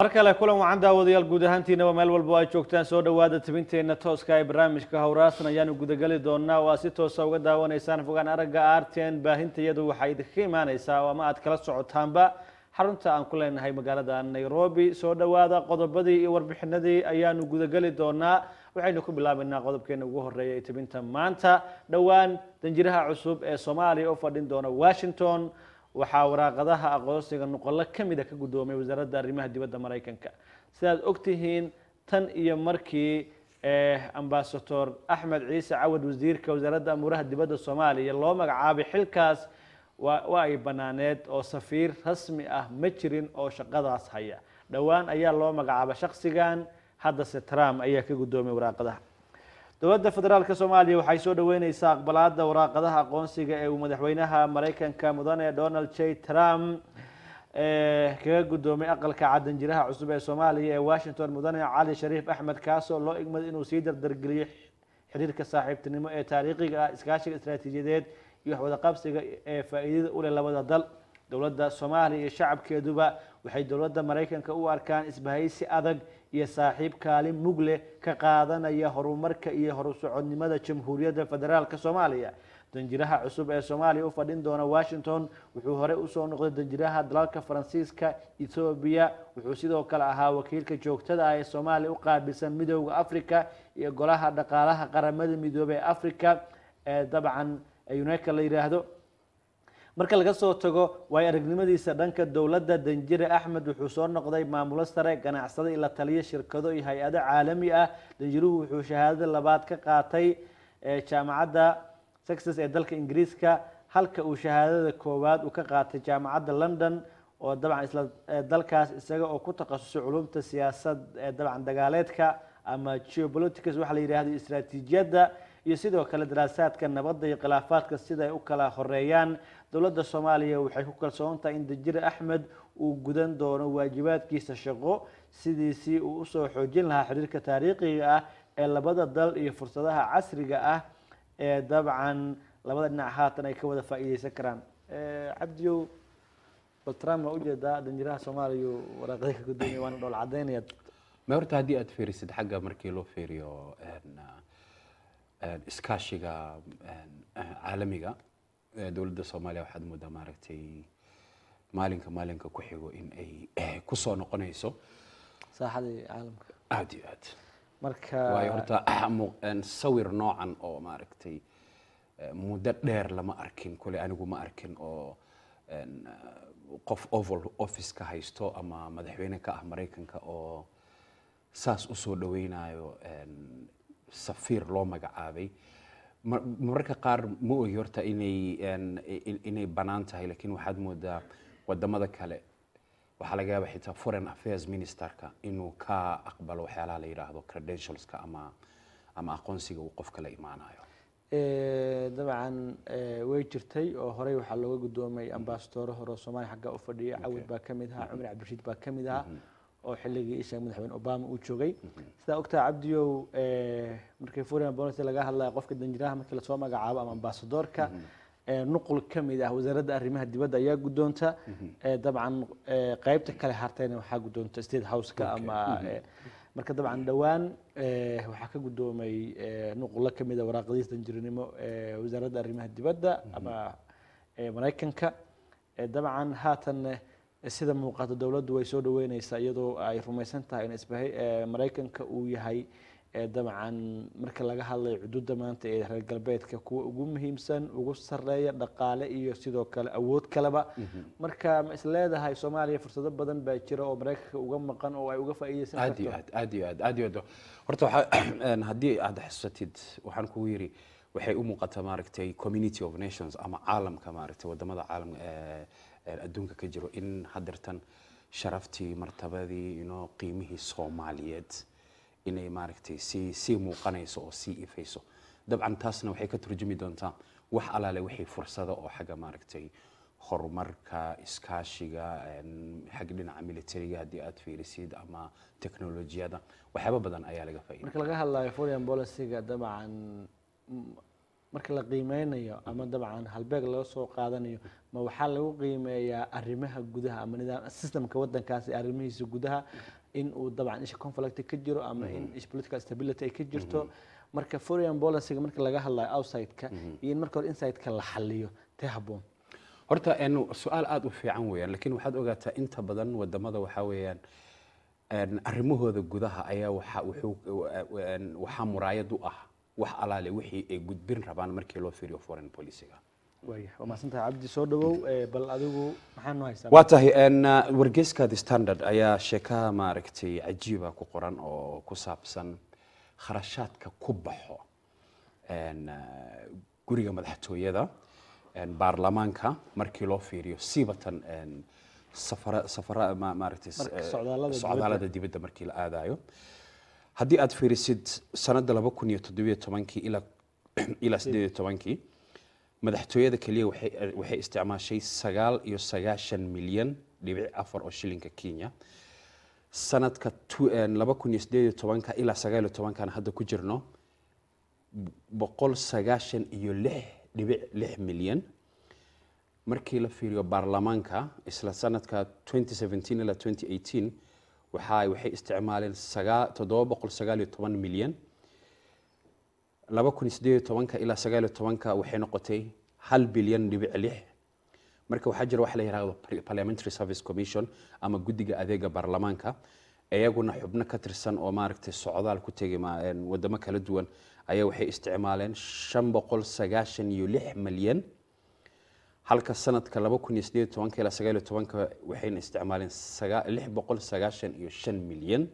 Mar kale kulan wacan, daawadayaal, guud ahaantiinaba meel walbo ay joogtaan. Soo dhawaada tabinteena tooska ee barnaamijka Hawraarsan ayaanu gudageli doonaa oo aad si toosa uga daawanaysaan fogaan aragga RTN. Baahinta iyadu waxay idinka imaaneysaa oo ama aad kala socotaanba xarunta aan ku leenahay magaalada Nairobi. Soo dhawaada, qodobadii iyo warbixinadii ayaanu gudageli doonaa. Waxaynu ku bilaabaynaa qodobkeena ugu horeeya ee tabinta maanta. Dhowaan danjiraha cusub ee Soomaaliya u fadhin doona Washington waxaa waraaqadaha aqoonsiga nuqolo kamida ka guddoomay Wasaaradda Arrimaha Dibadda Maraykanka. Sidaad ogtihiin, tan iyo markii Ambasador Axmed Ciise Cawad, wasiirka Wasaaradda Amuuraha Dibadda Soomaaliya, loo magacaabay xilkaas, waa ay banaaneed oo safiir rasmi ah ma jirin oo shaqadaas haya. Dhowaan ayaa loo magacaabay shaksigan, haddase Trump ayaa ka guddoomay waraaqadaha. Dowladda Federaalka Soomaaliya waxay soo dhaweyneysaa aqbalaada waraaqadaha aqoonsiga ee uu madaxweynaha Maraykanka, Mudane Donald J Trump, kaga guddoomay Aqalka Cad danjiraha cusub ee Soomaaliya ee Washington, Mudane Cali Shariif Axmed, kaasoo loo igmaday inuu sii dardargeliyo xiriirka saaxiibtinimo ee taariikhiga ah, iskaashiga istaraatiijiyadeed iyo waxwadaqabsiga ee faa'iidada u leh labada dal. Dowladda Soomaaliya iyo shacabkeeduba waxay dowladda Maraykanka u arkaan isbahaysi adag iyo saaxiib kaalin mug leh ka qaadanaya horumarka iyo horusocodnimada Jamhuuriyadda Federaalka Soomaaliya. Danjiraha cusub ee Soomaaliya u fadhin doona Washington wuxuu horey usoo noqday danjiraha dalalka Faransiiska, Ethoobiya. Wuxuu sidoo kale ahaa wakiilka joogtada ah ee Soomaaliya u qaabilsan Midowda Africa iyo Golaha Dhaqaalaha Qaramada Midoobey ee Africa ee dabcan UNECA la yidhaahdo. Marka laga soo tago waayo aragnimadiisa dhanka dowladda, danjire Axmed wuxuu soo noqday maamulo sare, ganacsade iyo la taliyo shirkado iyo hay-ado caalami ah. Danjiruhu wuxuu shahaadada labaad ka qaatay Jaamacadda Sussex ee dalka Ingiriiska, halka uu shahaadada koowaad uu ka qaatay Jaamacadda London oo dabcan isla dalkaas, isaga oo ku takhasusay culumta siyaasad dabcan dagaaleedka ama geopolitics waxa la yidhahdo, istaraatiijiyadda iyo sidoo kale daraasaadka nabadda iyo khilaafaadka sida ay u kala horeeyaan. Dowladda Soomaaliya waxay ku kalsoon tahay in danjire Axmed uu gudan doono waajibaadkiisa shaqo sidiisii uu usoo xoojin lahaa xiriirka taariikhiga ah ee labada dal iyo fursadaha casriga ah ee dabcan labada dhinac haatan ay ka wada faa'iideysan karaan. Cabdiyow, bal Trump waa ujeedaa, danjiraha Soomaaliya waraaqada ka guddoomaya, waana dhool cadeynaya. Ma horta haddii aad fiirisid xagga markii loo fiiriyo iskaashiga caalamiga, dowladda Soomaaliya waxaad moodaa, maaragtay, maalinka maalinka ku xigo in ay kusoo noqonayso saaxadii caalamka. Aad iyo aad. Marka Waayo horta sawir noocan oo, maaragtay, muddo dheer lama arkin kule, anigu ma arkin oo qof Oval Office ka haysto ama madaxweyne ka ah Maraykanka oo saas usoo dhaweynayo safiir loo magacaabay. Mararka qaar ma ogi horta inay bannaan tahay, laakiin waxaad moodaa wadamada kale waxaa laga yaaba xitaa foreign affairs ministerka inuu ka aqbalo waxyaalaha la yidhaahdo credentialska ama aqoonsiga uu qofka la imaanayo. Dabcan way jirtay oo horey waxaa looga guddoomay ambasadoro hore oo Soomaaliya xagga u fadhiyay. Cawid baa ka mid ahaa, Cumar Cabdirashiid baa ka mid ahaa oo xilligii isha madaxweyne Obama uu joogay. Sidaa ogtaha, Cabdiyow, markii foreign policy laga hadlayo, qofka danjiraha markii lasoo magacaabo ama ambasadorka, nuqul ka mid ah Wasaaradda Arrimaha Dibadda ayaa guddoonta. Dabcan qaybta kale hartayna waxaa guddoonta State House-ka ama marka dabcan dhowaan waxaa ka guddoomay nuqulo ka mid a waraaqadiisa danjirinimo Wasaaradda Arrimaha Dibadda ama Maraykanka. Dabcan haatan sida muuqato dowladdu way soo dhaweyneysaa, iyadoo ay rumaysan tahay in isbahay Maraykanka uu yahay, dabcan marka laga hadlayo cududa maanta ee reer galbeedka, kuwa ugu muhiimsan, ugu sareeya dhaqaale iyo sidoo kale awood kaleba. Marka ma is leedahay Soomaaliya fursado badan baa jira oo Maraykanka uga maqan oo ay uga faa'iideysan Aad iyo karto? aad, aad iyo aad, aad iyo aad. Horta waxaa haddii aad xasuusatid, waxaan kugu yidhi waxay u muuqataa, maaragtay, community of nations ama caalamka, maaragtay, wadamada caalamka adduunka ka jiro in haddeertan sharaftii, martabadii, qiimihii Soomaaliyeed inay, maaragtay, sii muuqanayso oo sii ifayso. Dabcan taasna waxay ka turjumi doontaa wax alaale wixii fursado oo xagga, maaragtay, horumarka, iskaashiga, xagga dhinaca militariga haddii aad fiirisid ama teknolojiyada, waxyaabo badan ayaa laga faa'iiday. Marka laga hadlayo foreign policy-ga, dabcan Marka la qiimeynayo ama dabcan halbeeg laga soo qaadanayo, ma waxaa lagu qiimeeyaa arrimaha gudaha ama nidaam systemka wadankaasi arrimihiisa gudaha, in uu dabcan isha conflict ka jiro ama in ish political stability ay ka jirto? Marka foreign policy marka laga hadlayo outside-ka iyo in marka hore inside-ka la xaliyo, tee habboon? Horta su-aal aada u fiican weeyaan, laakiin waxaad ogaataa inta badan wadamada waxaa weeyaan arrimahooda gudaha ayaa waxa wuxuu waxaa muraayad u ah wax alaale wixii ay gudbin rabaan markii loo fiiriyo foreign policy-ga. Waaya, waa mahadsantahay Cabdi, soo dhawow. Bal adigu maxaa noo haysaa? Waa tahay, wargeyska The Standard ayaa sheekaha maaragtay cajiiba ku qoran oo ku saabsan kharashaadka ku baxo guriga madaxtooyada, baarlamaanka markii loo fiiriyo, siibatan safara safara maaragtay Marka socdaallada dibadda. Socdaallada dibadda markii la aadayo. Haddii aad fiirisid sanadda 2017-kii ilaa 18-kii, madaxtooyada keliya waxay isticmaashay 99.4 milyan oo shilinka Kenya. Sanadka 2018-ka ilaa 19-kan hadda ku jirno, 196.6 milyan. Markii la fiiriyo baarlamaanka, isla sanadka 2017 ilaa 2018, waxay isticmaaleen 719 milyan. 2018-ka ilaa 19-ka waxay noqotay 1.6 bilyan. Marka waxaa jira waxa la yidhahdo Parliamentary Service Commission ama guddiga adeega baarlamaanka. Iyaguna xubno ka tirsan oo maaragtay socdaal ku tegay wadamo kala duwan ayaa waxay isticmaaleen 596 milyan, halka sanadka 2018-ka ilaa 19-ka waxayna isticmaaleen 695 milyan.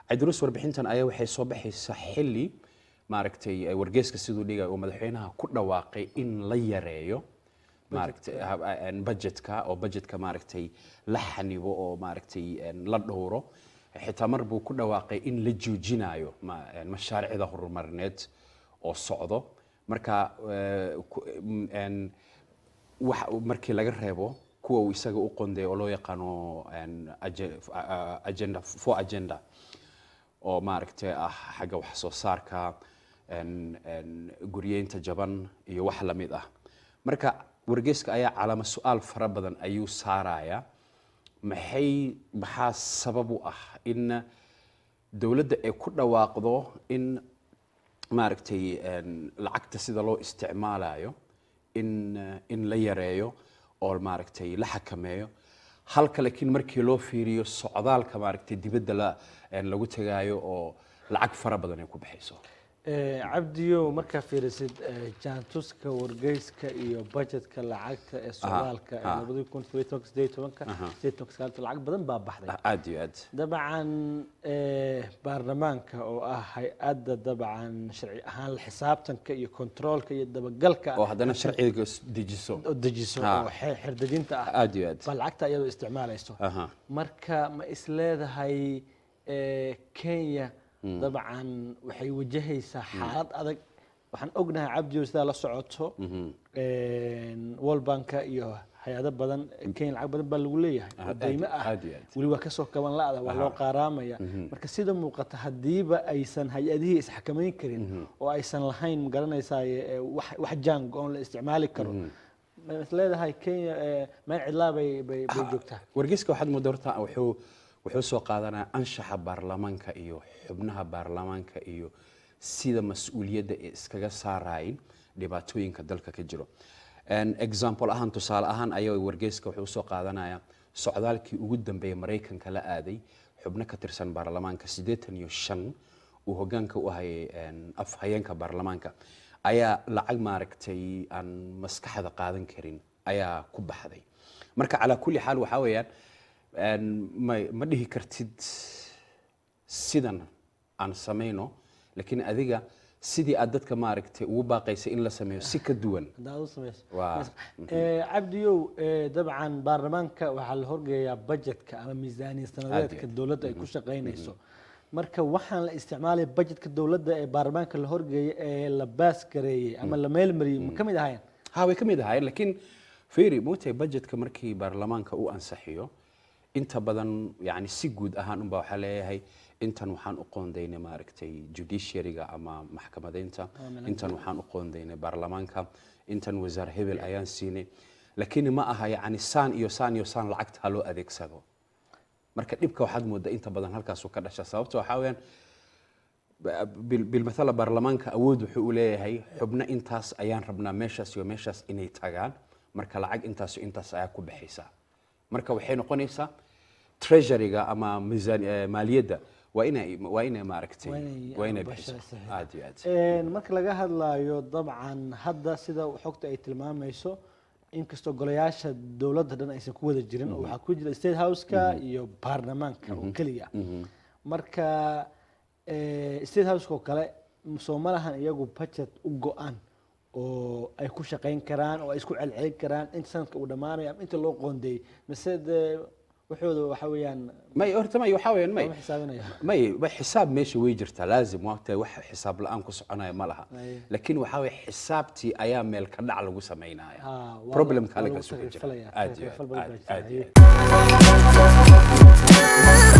Cabdiruus, warbixintan ayaa waxay soo baxaysaa xilli maaragtay wargeyska siduu dhigay oo madaxweynaha ku dhawaaqay in la yareeyo maaragtay budgetka, oo budgetka maaragtay la xanibo oo maaragtay la dhowro. Xitaa mar buu ku dhawaaqay in la joojinayo mashaariicda horumarineed oo socdo. Marka wax markii laga reebo kuwa uu isaga u qonday oo loo yaqaano agenda for agenda oo maaragtay ah xagga wax soo saarka, guryeynta jaban iyo wax la mid ah. Marka wargeyska ayaa calaama su-aal fara badan ayuu saarayaa: maxaa sabab u ah in dowladda ay ku dhawaaqdo in maaragtay lacagta sida loo isticmaalayo in la yareeyo oo maaragtay la xakameeyo, halka laakiin markii loo fiiriyo socdaalka maaragtay dibadda lagu tagaayo oo lacag fara badan ay ku baxayso? Cabdiyow, markaa fiirisid jaantuska wargeyska iyo budgetka lacagta ee socdaalka ee 2017, 18, 18, 19, lacag badan baa baxday. Aad iyo aad. Dabcan baarlamaanka oo ah hay-adda dabcan sharci ahaan la xisaabtanka iyo kontroolka iyo dabagalka oo haddana sharciga dejiso. Oo dejiso oo xeerdejinta ah Aad iyo aad. baa lacagta iyadoo isticmaalayso. Marka ma is leedahay Kenya dabcan waxay wajahaysaa xaalad adag? Waxaan ognahay, Cabdiyo, sidaa la socoto, World Banka iyo hay-ado badan, Kenya lacag badan baa lagu leeyahay oo deymo ah. Aad iyo aad. Weli waa kasoo kaban la'da, waa loo qaaraamaya. Marka sida muuqata, haddiiba aysan hay-adihii isxakamayn karin oo aysan lahayn, ma garanaysaa, wax jaan go-on la isticmaali karo, ma is leedahay Kenya meel cidlaa bay joogtaa? Wargeyska waxaad moodaa horta wuxuu soo qaadanaya anshaxa baarlamaanka iyo xubnaha baarlamaanka iyo sida mas-uuliyadda ay iskaga saarayin dhibaatooyinka dalka ka jiro. Example ahaan, tusaale ahaan, ayaa wargeyska wuxuu soo qaadanaya socdaalkii ugu dambeeyay Maraykanka la aaday xubno ka tirsan baarlamaanka, 85 uu hoggaanka u hayay afhayeenka baarlamaanka, ayaa lacag maaragtay aan maskaxda qaadan karin ayaa ku baxday. Marka calaa kulli xaal waxaa weeyaan ma dhihi kartid sidan aan samayno, laakiin adiga sidii aad dadka maaragtay ugu baaqaysa in la sameeyo si ka duwan haddaad u samayso. Waa Cabdiyow, dabcan baarlamaanka waxaa la horgeeyaa budgetka ama miisaaniya sanadeedka Aad iyo aad. dowladda ay ku shaqaynayso. Marka waxaan la isticmaalay budgetka dowladda ee baarlamaanka la horgeeyay ee la baas gareeyey ama la meel mariyey ma ka mid ahayn? Ha, way ka mid ahaayeen, laakiin fiiri, moogtahay budgetka markii baarlamaanka uu ansaxiyo. Inta badan, yani, si guud ahaan unbaa waxaa leeyahay intan waxaan u qoondaynay, maaragtay, judiciary-ga ama maxkamadeynta, intan waxaan u qoondaynay baarlamaanka, intan wasaar hebel ayaan siinay, laakiin ma aha, yani, saan iyo saan iyo saan lacagta ha loo adeegsado. Marka dhibka waxaad moodaa inta badan halkaasuu ka dhasha. Sababta waxaa weeyaan, bilmathala, baarlamaanka awood wuxuu u leeyahay xubno intaas ayaan rabnaa meeshaas iyo meeshaas inay tagaan, marka lacag intaas iyo intaas ayaa ku baxaysa. Marka waxay noqonaysaa treasury-ga ama miisaan maaliyadda waa inay, maaragtay, waa inay bixiso. Aad iyo aad. Marka laga hadlayo, dabcan hadda sida xogta ay tilmaamayso, inkastoo golayaasha dowladda dhan aysan ku wada jirin, oo waxaa ku jira State House-ka iyo baarlamaanka oo keliya. Marka State House-ka oo kale soo ma lahan iyagu budget u go-an oo ay ku shaqayn karaan oo ay isku celcelin karaan inta sanadka uu dhammaanayo ama inta loo qoondeeyey, mise dee waxooda waxa weeyaan? May, horta may, waxaa weeyaan, may Lama xisaabinayo. May, xisaab meesha way jirtaa, laazim waa tahay. Wax xisaab la'aan ku soconaya ma laha, laakiin waxaa weeye xisaabtii ayaa meel ka dhac lagu samaynaya. Problemka waa lagu halkaasuu ka jira. tagrifalaya, Aad iyo tagrifal aad, badan baa aad jira. iyo aad.